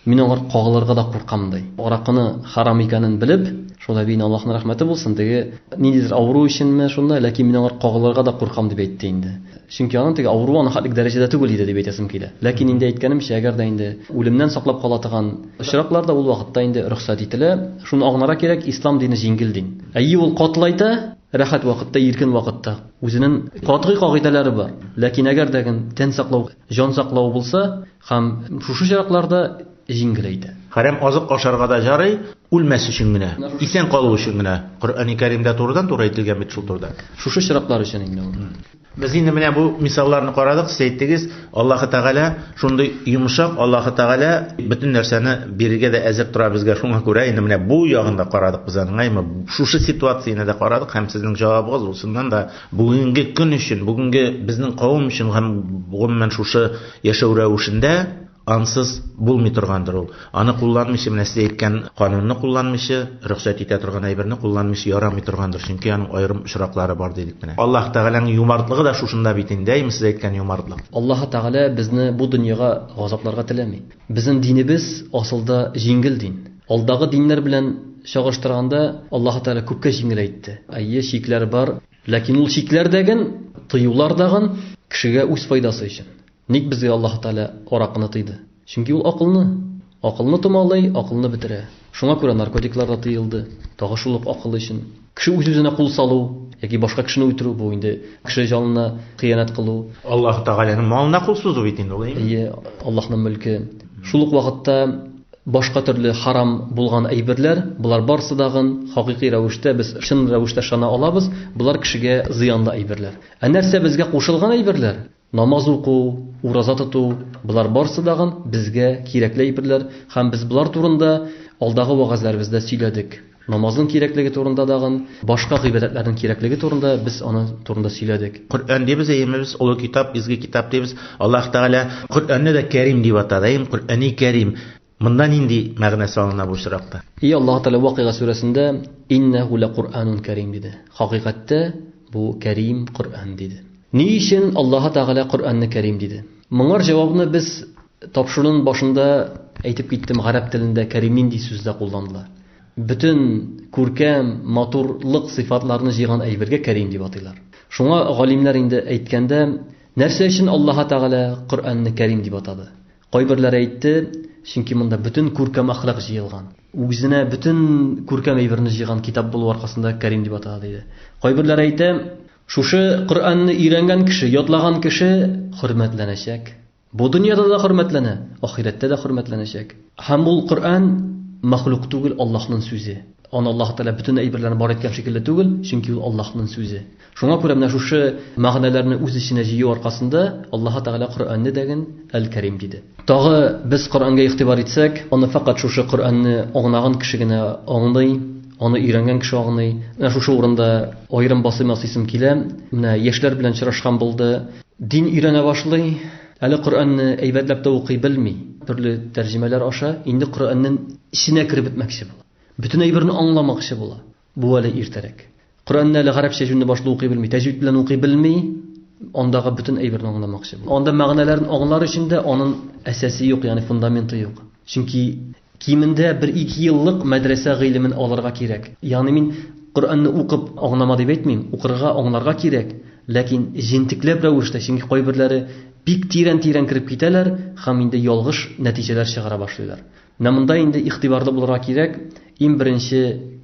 [SPEAKER 1] Мин аңар кагылырга да куркам ди. Аракыны харам икәнен белеп, шул әбинең Аллаһның рәхмәте булсын, теге ниндидер авыру өченме шунда, ләкин мин аңар кагылырга да куркам дип әйтте инде. Чөнки аның теге авыруы аның хәтлек дәрәҗәдә түгел иде дип әйтәсем килә. Ләкин инде әйткәнемчә, әгәр дә инде үлемнән саклап кала торган очракларда ул вакытта инде рөхсәт ителә. Шуны аңларга кирәк, ислам дине җиңел дин. Әйе, ул катылайта, рәхәт вакытта, иркен вакытта үзенең катгый кагыйдәләре бар. Ләкин әгәр дә тән саклау, җан саклау булса, һәм шушы очракларда җиңеләйтә.
[SPEAKER 2] Харам азык ашарга да жарый, үлмәс өчен генә, исән калу өчен генә. Коръәни Кәримдә турыдан-туры әйтелгән бит шул турыда.
[SPEAKER 1] Шушы очраклар өчен инде ул.
[SPEAKER 2] Без инде менә бу мисалларны карадык, сез әйттегез, Аллаһы Тәгалә шундый йомшак, Аллаһы Тәгалә бөтен нәрсәне бирергә дә әзер тора безгә. Шуңа күрә инде менә бу ягын да карадык без аның, әйме? Шушы ситуацияне дә карадык һәм сезнең җавабыгыз ул чыннан да бүгенге көн өчен, бүгенге безнең кавым өчен һәм гомумән шушы яшәү рәвешендә ансыз булмый торгандыр ул. Аны кулланмыйча, менә сез әйткән канунны кулланмыйча, рөхсәт итә торган әйберне кулланмыйча ярамый торгандыр, чөнки аның аерым очраклары бар дидек менә. Аллаһ Тәгаләнең юмартлыгы да шушында бит инде, әйме сез әйткән юмартлык.
[SPEAKER 1] Аллаһ Тәгалә безне бу дөньяга газапларга теләми. Безнең динебез асылда җиңел дин. Алдагы диннәр белән чагыштырганда Аллаһ Тәгалә күпкә җиңеләйтте. Әйе, чикләр бар, ләкин ул чикләр дәген, тыюлар дагын кешегә үз файдасы өчен. Ник безгә Аллаһ Тәгалә аракыны тыйды? Чөнки ул акылны томалый, акылны бетерә. Шуңа күрә наркотиклар да тыелды. Тагы шул ук акыл өчен. Кеше үз-үзенә кул салу яки башка кешене үтерү, бу инде кеше җанына хыянәт кылу.
[SPEAKER 2] Аллаһ Тәгаләнең малына кул сузу бит инде ул, әйеме?
[SPEAKER 1] Әйе, Аллаһның мөлке. Шул ук вакытта башка төрле харам булган әйберләр, болар барсы дагын хакыйкый рәвештә без чын рәвештә ышана алабыз, болар кешегә зыянлы әйберләр. Ә нәрсә безгә кушылган әйберләр? Намаз уку, ураза тоту, болар барсы дагын безгә кирәкле әйберләр һәм без болар турында алдагы вәгазьләребездә сөйләдек. Намазның кирәклеге турында дагын, башка гыйбадәтләрнең кирәклеге турында без аны турында сөйләдек.
[SPEAKER 2] Коръән дибез, әйеме без олы китап, изге китап дибез. Аллаһ Тәгалә Коръәнне дә Кәрим дип атады, әйеме? Коръәни Кәрим. Монда нинди мәгънә салына бу очракта?
[SPEAKER 1] И Аллаһ Тәгалә Вакыйга сүрәсендә иннәһу ләкуръанун кәрим диде. Хакыйкатьтә бу Кәрим Коръән диде. Ни өчен Аллаһ Тәгалә Коръәнне Кәрим диде? Моңар җавапны без тапшыруның башында әйтеп киттем, гарәп телендә кәрим нинди сүздә кулланыла. Бөтен күркәм, матурлык сыйфатларны җыйган әйбергә кәрим дип атыйлар. Шуңа галимнәр инде әйткәндә, нәрсә өчен Аллаһ Тәгалә Коръәнне кәрим дип атады? Кайберләре әйтте, чөнки монда бөтен күркәм әхлак җыелган. Үзенә бөтен күркәм әйберне җыйган китап булу аркасында кәрим дип атады диде. Кайберләре әйтә, шушы Коръәнне өйрәнгән кеше, ятлаган кеше хөрмәтләнәчәк. Бу дөньяда да хөрмәтләнә, ахирәттә дә хөрмәтләнәчәк. Һәм ул Коръән мәхлук түгел, Аллаһның сүзе. Аны Аллаһ Тәгалә бөтен әйберләрне бар иткән шикелле түгел, чөнки ул Аллаһның сүзе. Шуңа күрә менә шушы мәгънәләрне үз эченә җыю аркасында Аллаһ Тәгалә Коръәнне дәген Әл-Кәрим диде. Тагы без Коръәнгә игътибар итсәк, аны фәкать шушы Коръәнне аңлаган кеше генә аңлый, аны өйрәнгән кеше аңлый. Менә шушы урында аерым басым ясыйсым килә. Менә яшьләр белән очрашкан булды. Дин өйрәнә башлый, әле Коръәнне әйбәтләп тә укый белми. Төрле тәрҗемәләр аша инде Коръәннең эченә кереп бетмәкче була. Бөтен әйберне аңламакчы була. Бу әле иртәрәк. Коръәнне әле гарәпчә җүнле башлы укый белми, тәҗвид белән укый белми, андагы бөтен әйберне аңламакчы була. Анда мәгънәләрен аңлар өчен дә аның әсәсе юк, ягъни фундаменты юк. Чөнки кимендә бер-ике еллык мәдрәсә гыйлемен алырга кирәк. Ягъни мин Коръәнне укып аңлама дип әйтмим, укырга, аңларга кирәк, ләкин җентекләп рәвештә, чөнки кайберләре бик тирән-тирән кереп китәләр һәм инде ялгыш нәтиҗәләр чыгара башлыйлар. Менә монда инде игътибарлы булырга кирәк, иң беренче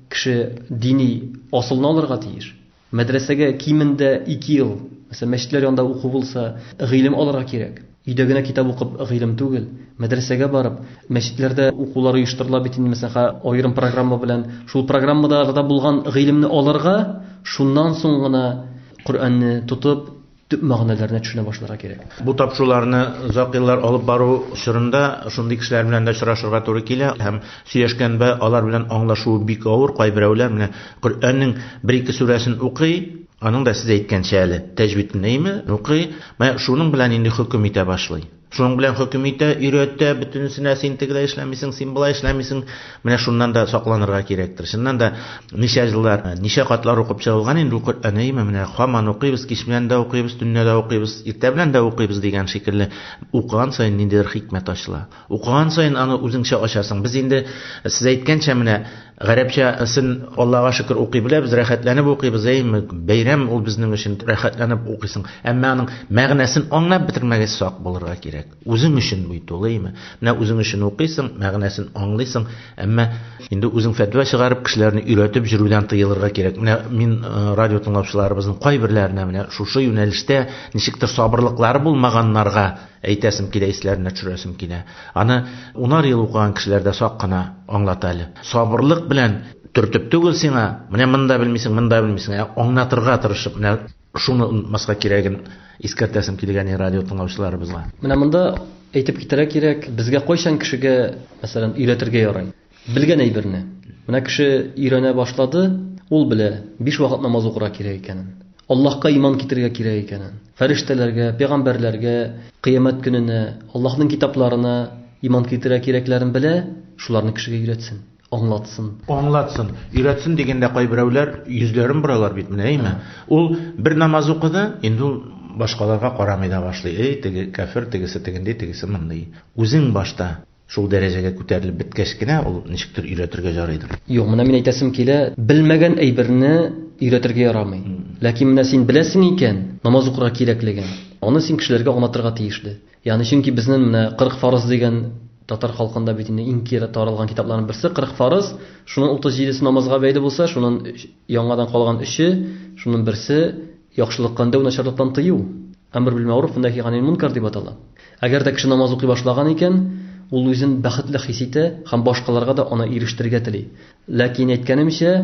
[SPEAKER 1] кеше дини асылны алырга тиеш. Мәдрәсәгә кимендә 2 ел, мәсәлән, мәчетләр янында уку булса, гыйлем алырга кирәк. Өйдә генә китап укып гыйлем түгел, мәдрәсәгә барып, мәчетләрдә укулар оештырыла бит инде, мәсәлән, аерым программа белән. Шул программада да булган гыйлемне алырга, шуннан соң гына Коръәнне тотып, төп мәгънәләренә төшенә башларга кирәк.
[SPEAKER 2] Бу тапшыруларны озак еллар алып бару чорында шундый кешеләр белән дә очрашырга туры килә һәм сөйләшкәндә алар белән аңлашуы бик авыр. Кайберәүләр менә Коръәннең бер-ике сүрәсен укый, аның да сез әйткәнчә әле тәҗвиден әйме укый, менә шуның белән инде хөкем итә башлый. Шуның белән хөкем итә, өйрәтә, бөтенесенә син тегеләй эшләмисең, син болай эшләмисең. Менә шуннан да сакланырга кирәктер. Чыннан да ничә еллар, ничә катлар укып чыгылган инде ул Коръән, әйеме? Менә һаман укыйбыз, кич белән дә укыйбыз, төнлә дә укыйбыз, иртә белән дә укыйбыз дигән шикелле. Укыган саен ниндидер хикмәт ачыла. Укыган саен аны үзеңчә ачасың. Без инде сез әйткәнчә менә гарәпчәсен Аллага шөкер укый беләбез, рәхәтләнеп укыйбыз, әйеме? Бәйрәм ул безнең өчен, рәхәтләнеп укыйсың. Әмма аның мәгънәсен аңлап бетермәгәч сак булырга кирәк. Үзең өчен бит ул, әйеме? Менә үзең өчен укыйсың, мәгънәсен аңлыйсың, әмма инде үзең фәтва чыгарып, кешеләрне өйрәтеп йөрүдән тыелырга кирәк. Менә мин радио тыңлаучыларыбызның кайберләренә менә шушы юнәлештә ничектер сабырлыклары булмаганнарга әйтәсем килә, исләренә төшерәсем килә. Аны унар ел укыган кешеләр дә сак кына аңлата әле. Сабырлык белән төртеп түгел сиңа, менә монда белмисең, монда белмисең, ә аңлатырга тырышып, менә шуны онытмаска кирәген искәртәсем килгән радио тыңлаучыларыбызга.
[SPEAKER 1] Менә монда әйтеп китәргә кирәк, безгә кайчан кешегә, мәсәлән, өйрәтергә ярый? Белгән әйберне. Менә кеше өйрәнә башлады, ул белә, 5 вакыт намаз укырга кирәк икәнен. Аллаһка иман китерергә кирәк икәнен, фәрештәләргә, пәйгамбәрләргә, кыямәт көненә, Аллаһның китапларына иман китерергә кирәкләрен белә, шуларны кешегә өйрәтсен, аңлатсын.
[SPEAKER 2] Аңлатсын, өйрәтсен дигәндә кайберәүләр йөзләрен боралар бит менә, әйме? Ул бер намаз укыды, инде ул башкаларга карамый да башлый. Эй, теге кафир, тегесе тегенди, тегесе мондый. Үзең башта шул дәрәҗәгә күтәрелеп беткәч кенә ул ничектер өйрәтергә ярыйдыр.
[SPEAKER 1] Юк, менә мин әйтәсем килә, белмәгән әйберне өйрәтергә ярамый. Ләкин менә син беләсең икән, намаз укырга кирәклеген, аны син кешеләргә аңлатырга тиешле. Ягъни чөнки безнең менә 40 фарыз дигән татар халкында бит инде иң кире таралган китапларның берсе 40 фарыз, шуның 37-се намазга бәйле булса, шуның яңадан калган өче, шуның берсе яхшылыкка өндәү, начарлыктан тыю. Әмр бил мәгъруф ва нәһи ганил мункар дип атала. Әгәр дә кеше намаз укый башлаган икән, ул үзен бәхетле хис итә һәм башкаларга да аны ирештерергә тели. Ләкин әйткәнемчә,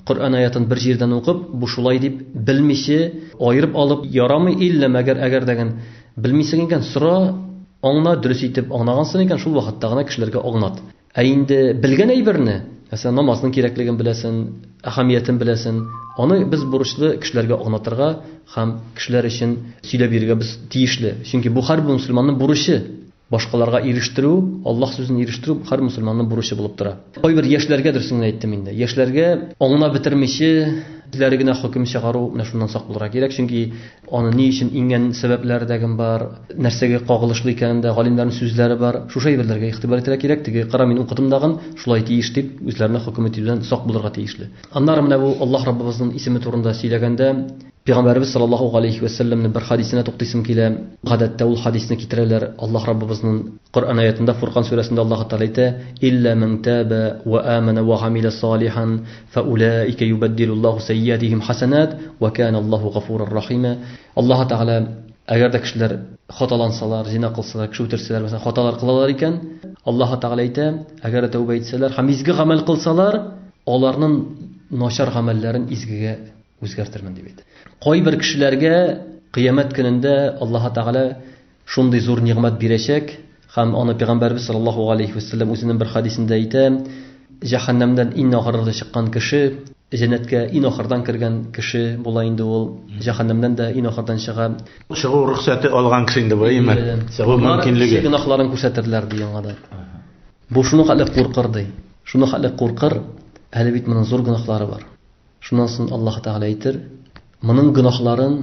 [SPEAKER 1] Коръән аятын бер җирдән укып, бу шулай дип белмичә аерып алып ярамый, иллә мәгәр әгәр дәген белмисең икән, сора, аңла, дөрес итеп аңлагансың икән, шул вакытта гына кешеләргә аңлат. Ә инде белгән әйберне, мәсәлән, намазның кирәклеген беләсен, әһәмиятен беләсен, аны без бурычлы кешеләргә аңлатырга һәм кешеләр өчен сөйләп бирергә без тиешле. Чөнки бу һәрбер мөселманның бурычы. Башкаларга ирештерү, Аллаһ сүзен ирештерү һәр мөселманның бурычы булып тора. Кайбер яшьләргә дөресен генә әйттем инде. Яшьләргә аңлап бетермичә, үзләре генә хөкем чыгару, менә шуннан сак булырга кирәк, чөнки аны ни өчен иңгән сәбәпләре дә кем бар, нәрсәгә кагылышлы икәнен дә галимнәрнең сүзләре бар. Шушы әйберләргә игътибар итәргә кирәк. Теге кара мин укыдым дагын, шулай тиеш дип, үзләренә хөкем итүдән сак булырга тиешле. Аннары менә бу Аллаһ Раббыбызның исеме турында сөйләгәндә, Пәйгамбәребез саллаллаһу галәйһи вә сәлләмнең бер хадисенә туктыйсым килә. Гадәттә ул хадисне китерәләр. Аллаһ Раббыбызның Коръән аятында Фуркан сүрәсендә Аллаһ Тәгалә әйтә: "Илля ман таба ва амана ва гамила салихан, фаулаика юбаддилуллаһу сайyiатихим хасанат, ва кана Аллаһу гафурар рахима". Аллаһ Тәгалә әгәр дә кешеләр хаталансалар, зина кылсалар, кеше үтерсәләр, мәсәлән, хаталар кылалар икән, Аллаһ Тәгалә әйтә, әгәр дә тәүбә итсәләр һәм изге гамәл кылсалар, аларның начар гамәлләрен изгегә үзгәртермен дип әйтә. Кайбер кешеләргә кыямәт көнендә Аллаһ Тәгалә шундый зур нигъмәт бирәчәк, һәм аны Пәйгамбәрбез саллаллаһу алейхи ва саллям үзенең бер хадисендә әйтә, җәһәннәмдән иң ахырда чыккан кеше, җәннәткә иң ахырдан кергән кеше була инде ул, җәһәннәмдән дә иң ахырдан чыга.
[SPEAKER 2] Чыгу рөхсәте алган кеше инде бу, әйеме? Чыгу мөмкинлеге.
[SPEAKER 1] Гөнаһларын күрсәтерләр ди яңадан. Бу шуны хәтле куркыр ди. Шуны хәтле куркыр, әле бит моның зур гөнаһлары бар. Шуннан соң Аллаһ Тәгалә әйтер, моның гөнаһларын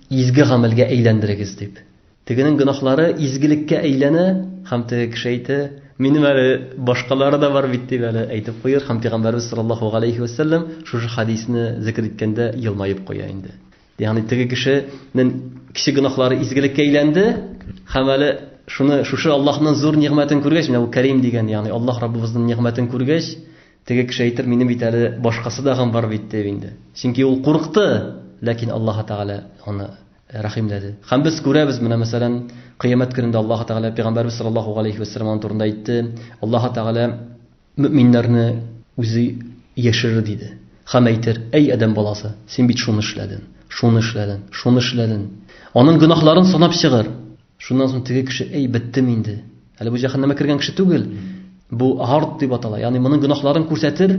[SPEAKER 1] изге гамәлгә әйләндерегез дип. Тегенең гөнаһлары изгелеккә әйләнә, һәм теге кеше әйтә, минем әле башкалары да бар бит дип әле әйтеп куер, һәм Пәйгамбәрбез саллаллаһу галәйһи ва сәлләм шушы хадисне зикр иткәндә елмаеп куя инде. Ягъни теге кешенең кече гөнаһлары изгелеккә әйләнде, һәм әле шуны шушы Аллаһның зур нигъмәтен күргәч, менә бу Кәрим дигән, ягъни Аллаһ Раббыбызның нигъмәтен күргәч, Теге кеше әйтер, минем бит әле башкасы дагын бар бит дип инде. Чөнки ул курыкты, ләкин Аллаһ Тәгалә аны рәхимләде. Һәм без күрәбез, менә мәсәлән, кыямәт көнендә Аллаһ Тәгалә Пәйгамбәрбез саллаллаһу галәйһи ва сәлләм турында әйтте. Аллаһ Тәгалә мөминнәрне үзе яшерер диде. Һәм әйтер, әй адәм баласы, син бит шуны эшләдең, шуны эшләдең, шуны эшләдең. Аның гөнаһларын санап чыгыр. Шуннан соң теге кеше, әй, беттем инде. Әле бу җәһәннәмгә кергән кеше түгел. Бу гард дип атала. Ягъни моның гөнаһларын күрсәтер,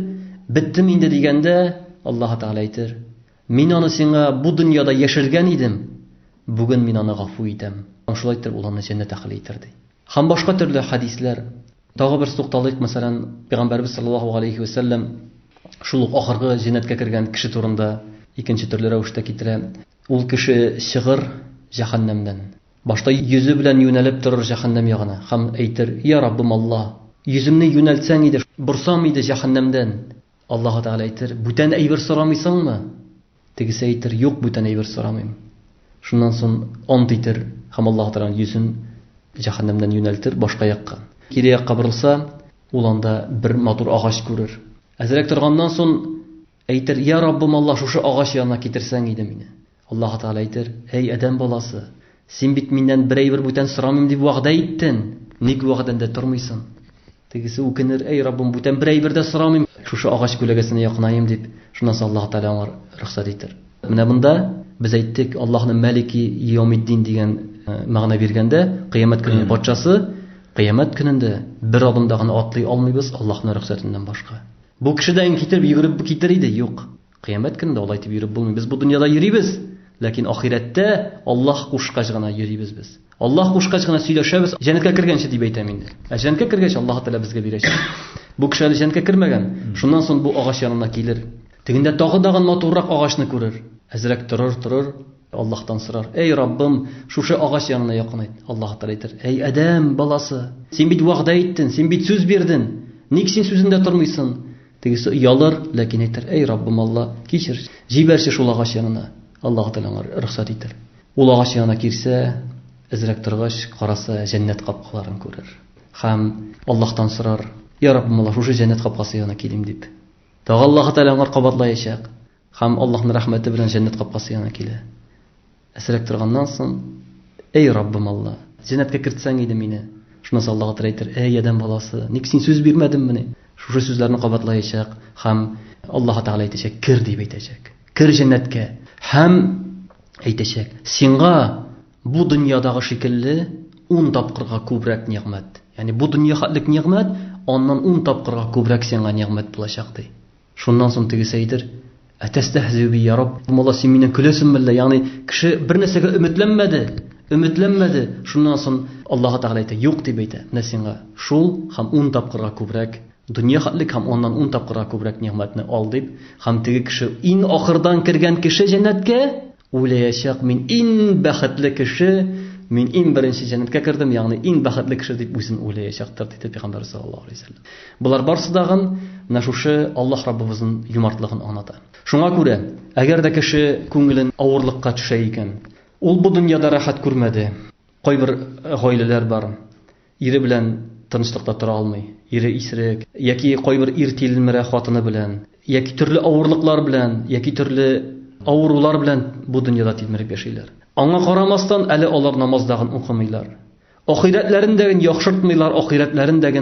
[SPEAKER 1] беттем инде дигәндә, Аллаһ Тәгалә әйтер, мин аны сиңа бу дөньяда яшергән идем, бүген мин аны гафу итәм. Шулай итеп ул аны җәннәт әһеле итер ди. Һәм башка төрле хадисләр. Тагы бер тукталыйк, мәсәлән, Пәйгамбәрбез саллаллаһу алейхи ва сәлләм шул ук ахыргы җәннәткә кергән кеше турында икенче төрле рәвештә китерә. Ул кеше чыгыр җәһәннәмнән. Башта йөзе белән юнәлеп торыр җәһәннәм ягына һәм әйтер, Я Раббым Алла, йөземне юнәлтсәң иде, борсам иде җәһәннәмдән. Аллаһы Тәгалә әйтер, бүтән әйбер сорамыйсыңмы? Тегесе әйтер, юк, бүтән әйбер сорамыйм. Шуннан соң ант итер һәм Аллаһы Тәгаләнең йөзен җәһәннәмнән юнәлтер башка якка. Кире якка борылса, ул анда бер матур агач күрер. Әзрәк торганнан соң Әйтер, Я Раббым Аллаһ, шушы агач янына китерсәң иде мине. Аллаһ Тәгалә әйтер, Әй адәм баласы, син бит миннән бер әйбер бүтән сорамыйм дип вәгъдә иттең, ник вәгъдәңдә тормыйсың? Тегесе үкенер, Әй Раббым, бүтән бер әйбер дә сорамыйм, шушы агач күләгәсенә якынаем дип, шуннан соң Аллаһ Тәгалә аңар рөхсәт итер. Менә монда без әйттек, Аллаһның Мәлики Йәүмиддин дигән мәгънә биргәндә, кыямәт көненең патшасы, кыямәт көнендә бер адым да гына атлый алмыйбыз Аллаһның рөхсәтеннән башка. Бу кешедән китереп йөгереп китер иде. Юк. Кыямәт көнендә алай итеп йөреп булмый. Без бу дөньяда йөрибез, ләкин ахирәттә Аллаһ кушкач гына йөрибез без. Аллаһ кушкач кына сөйләшәбез. Җәннәткә кергәнче дип әйтәм инде. Ә җәннәткә кергәч Аллаһ Тәгалә безгә бирәчәк. Бу кеше әле җәннәткә кермәгән. Шуннан соң бу агач янына килер. Тегендә тагы дагын матуррак агачны күрер. Әзрәк торыр, торыр, Аллаһтан сорар. Әй Раббым, шушы агач янына якынайт. Аллаһ Тәгалә әйтер: Әй Адәм баласы, син бит вәгъдә иттең, син бит сүз бирдең. Ник син сүзеңдә тормыйсың? Тегесе оялыр, ләкин әйтер: Әй Раббым Алла, кичер, җибәрче шул агач янына. Аллаһ Тәгалә аңа рөхсәт итер. Ул агач янына килсә, әзрәк торгач, караса, җәннәт капкаларын күрер. Һәм Аллаһтан сорар: Я Раббым Алла, шушы җәннәт капкасы янына килим дип. Тагы Аллаһ Тәгалә аңар кабатлаячак. Һәм Аллаһның рәхмәте белән җәннәт капкасы янына килә. Әзрәк торганнан соң, Әй Раббым Алла, җәннәткә кертсәң иде мине. Шуннан соң Аллаһ Тәгалә әйтер, Әй адәм баласы, ник син сүз бирмәдеңмени? Шушы сүзләрне кабатлаячак һәм Аллаһ Тәгалә әйтәчәк, кер дип әйтәчәк. Кер җәннәткә. Һәм әйтәчәк, сиңа бу дөньядагы шикелле 10 тапкырга күбрәк нигъмәт. Ягъни бу дөнья хәтлек нигъмәт аннан 10 тапкырга күбрәк сиңа нигъмәт булачак, ди. Шуннан соң тегесе әйтер, Әтәстәһзиу би я Рабб, мулла, син миннән көләсеңме әллә? Ягъни кеше бер нәрсәгә өметләнмәде, өметләнмәде. Шуннан соң Аллаһ Тәгалә әйтә, юк дип әйтә. Менә сиңа шул һәм 10 тапкырга күбрәк дөнья хәтлек һәм аннан 10 тапкырга күбрәк нигъмәтне ал дип, һәм теге кеше иң ахырдан кергән кеше җәннәткә уйлаячак, мин иң бәхетле кеше, мин иң беренче җәннәткә кердем, ягъни иң бәхетле кеше дип үзен уйлаячактыр, диде Пәйгамбәр саллаллаһу алейһи вәсәлләм. Болар барсы дагын менә шушы Аллаһ Раббыбызның юмартлыгын аңлата. Шуңа күрә, әгәр дә кеше күңелен авырлыкка төшә икән, ул бу дөньяда рәхәт күрмәде. Кайбер гаиләләр бар, ире белән тынычлыкта тора алмый, ире исерек, яки кайбер ир тилмерә хатыны белән, яки төрле авырлыклар белән, яки төрле авырулар белән бу дөньяда тилмереп яшиләр. Аңа карамастан, әле алар намаз дагын укымыйлар. Ахирәтләрен дә яхшыртмыйлар, ахирәтләрен дә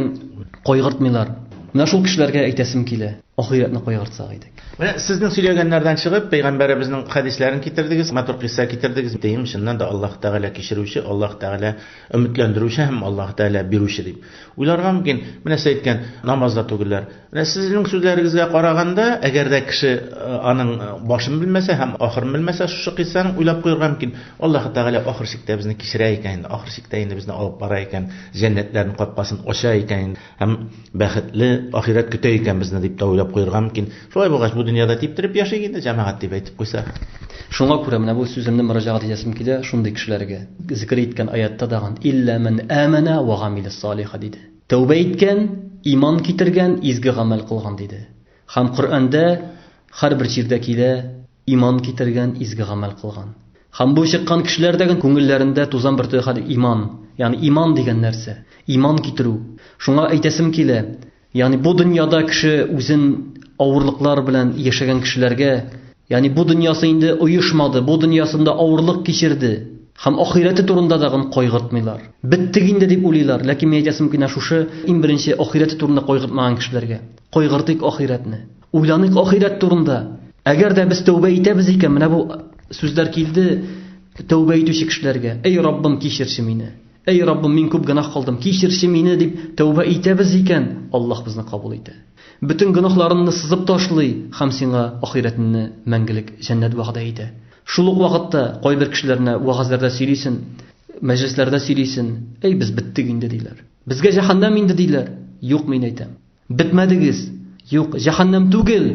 [SPEAKER 1] кайгыртмыйлар. Менә шул кешеләргә әйтәсем килә, ахирәтне кайгыртсак идек.
[SPEAKER 2] Менә сезнең сөйләгәннәрдән чыгып, пәйгамбәребезнең хәдисләрен китердегез, матур кыйсса китердегез. Дим, чыннан да Аллаһ Тәгалә кичерүче, Аллаһ Тәгалә өметләндерүче һәм Аллаһ Тәгалә бирүче дип. Уйларга мөмкин, менә сез әйткән намазда түгелләр. Менә сезнең сүзләрегезгә караганда, әгәр дә кеше аның башын белмәсә һәм ахырын белмәсә, шушы кыйссаны уйлап куярга мөмкин. Аллаһ Тәгалә ахыр чиктә безне кичерә икән инде, ахыр чиктә инде безне алып бара икән, җәннәтләрнең капкасын ача икән инде һәм бәхетле ахирәт көтә икән безне дип тә уйлап куярга мөмкин. Шулай булгач, бу дөньяда типтереп яшик инде, җәмәгать дип әйтеп куйса.
[SPEAKER 1] Шуңа күрә менә бу сүземне мөрәҗәгать итәсем килә шундый кешеләргә. Зикер иткән аятта дагын илля ман амана ва гамиля салиха диде. Тәүбә иткән, иман китергән, изге гамәл кылган, диде. Һәм Коръәндә һәрбер җирдә килә, иман китергән, изге гамәл кылган. Һәм бу чыккан кешеләр дә күңелләрендә тузан бөртеге хәтле иман, ягъни иман дигән нәрсә, иман китерү. Шуңа әйтәсем килә, ягъни бу дөньяда кеше үзен авырлыклар белән яшәгән кешеләргә, ягъни бу дөньясы инде оешмады, бу дөньясында авырлык кичерде, Һәм ахирәте турында дагын кайгыртмыйлар. Беттек инде дип уйлыйлар. Ләкин мин әйтәсем килә шушы иң беренче ахирәте турында кайгыртмаган кешеләргә. Кайгыртыйк ахирәтне. Уйланыйк ахирәт турында. Әгәр дә без тәүбә итәбез икән, менә бу сүзләр килде тәүбә итүче кешеләргә. Эй Раббым, кичерче мине. Эй Раббым, мин күп гөнаһ кылдым, кичерче мине дип тәүбә итәбез икән, Аллаһ безне кабул итә. Бөтен гөнаһларыңны сызып ташлый һәм сиңа ахирәтеңне мәңгелек җәннәт вәгъдә итә. Шул ук вакытта кайбер кешеләренә вәгазьләрдә сөйлисен, мәҗлесләрдә сөйлисен, әй, без беттек инде, диләр. Безгә җәһәннәм инде, диләр. Юк, мин әйтәм. Бетмәдегез. Юк, җәһәннәм түгел,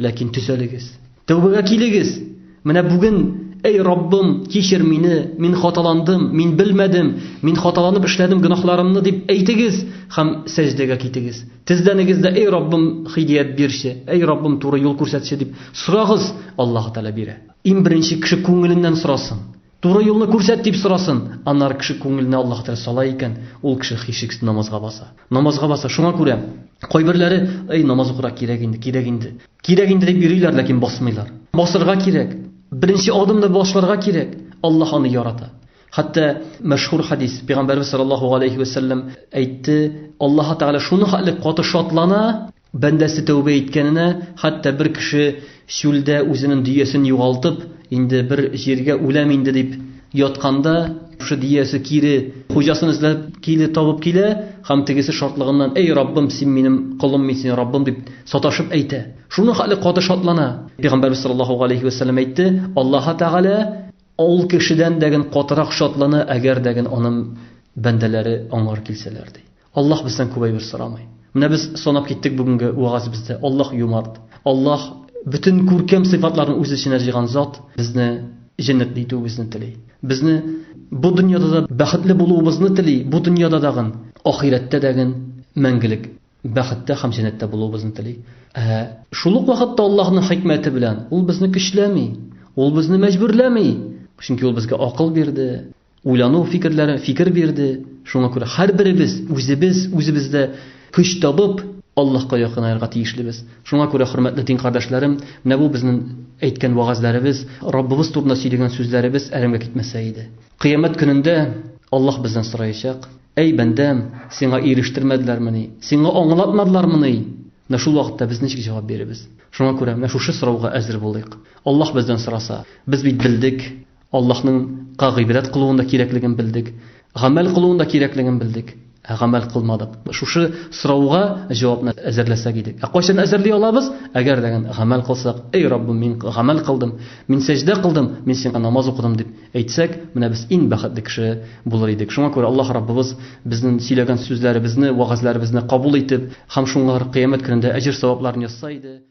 [SPEAKER 1] ләкин төзәлегез. Тәүбәгә килегез. Менә бүген, әй Раббым, кичер мине, мин хаталандым, мин белмәдем, мин хаталанып эшләдем гөнаһларымны дип әйтегез һәм сәҗдәгә китегез. Тезләнегез дә, әй Раббым, хидият бирче, әй Раббым, туры юл күрсәтче дип сорагыз, Аллаһ Тәгалә бирә. Иң беренче кеше күңеленнән сорасын. Туры юлны күрсәт дип сорасын. Аннары кеше күңеленә Аллаһ Тәгалә сала икән, ул кеше һичшиксез намазга баса. Намазга баса. Шуңа күрә кайберләре, әй, намаз укырга кирәк инде, кирәк инде. Кирәк инде дип йөриләр, ләкин басмыйлар. Басырга кирәк. Беренче адымны башларга кирәк. Аллаһ аны ярата. Хәтта мәшһүр хадис, Пәйгамбәрбез саллаллаһу алейхи вә сәлләм әйтте, Аллаһ Тәгалә шуны хәтле каты шатлана, бәндәсе тәүбә иткәненә, хәтта бер кеше чүлдә үзенең дөясен югалтып, инде бер җиргә үләм инде дип ятканда, шушы дөясе кире хуҗасын эзләп киле табып килә һәм тегесе шатлыгыннан, Әй Раббым, син минем колым, мин синең Раббым дип саташып әйтә. Шуны хәтле каты шатлана. Пәйгамбәрбез саллаллаһу алейхи вә сәлләм әйтте, Аллаһ Тәгалә Ул кешедән дәген катырак шатлана, әгәр дәген аның бәндәләре аңар килсәләр, ди. Аллаһ бездән күп әйбер сорамый. Менә без санап киттек бүгенге вәгазебездә. Аллаһ юмарт. Аллаһ бөтен күркәм сыйфатларны үз эченә җыйган зат, безне җәннәтле итүебезне тели. Безне бу дөньяда да бәхетле булуыбызны тели, бу дөньяда дагын, ахирәттә дәген мәңгелек бәхеттә һәм җәннәттә булуыбызны тели. Ә шул ук вакытта Аллаһның хикмәте белән ул безне көчләми, ул безне мәҗбүрләми. Чөнки ул безгә акыл бирде, уйлану фикерләре, фикер бирде. Шуңа күрә һәрберебез үзебез үзебездә көч табып Аллаһка якынаерга тиешлебез. Шуңа күрә, хөрмәтле дин кардәшләрем, менә бу безнең әйткән вәгазьләребез, Раббыбыз турында сөйләгән сүзләребез әрәмгә китмәсә иде. Кыямәт көнендә Аллаһ бездән сораячак, Әй, бәндәм, сиңа ирештермәделәрмени? Сиңа аңлатмадылармыни? Менә шул вакытта без ничек җавап бирербез? Шуңа күрә менә шушы сорауга әзер булыйк. Аллаһ бездән сораса, без бит белдек, Аллаһның ка гыйбадәт кылуын да кирәклеген белдек, гамәл кылуын да кирәклеген белдек. Ә гамәл кылмадык. Шушы сорауга җавапны әзерләсәк идек. Ә кайчан әзерли алабыз? Әгәр дә гамәл кылсак, эй Раббым, мин гамәл кылдым, мин сәҗдә кылдым, мин сиңа намаз укыдым дип әйтсәк, менә без иң бәхетле кеше булыр идек. Шуңа күрә Аллаһ Раббыбыз безнең сөйләгән сүзләребезне, вәгазьләребезне кабул итеп, һәм шуңар кыямәт көнендә әҗер-савапларын язса иде.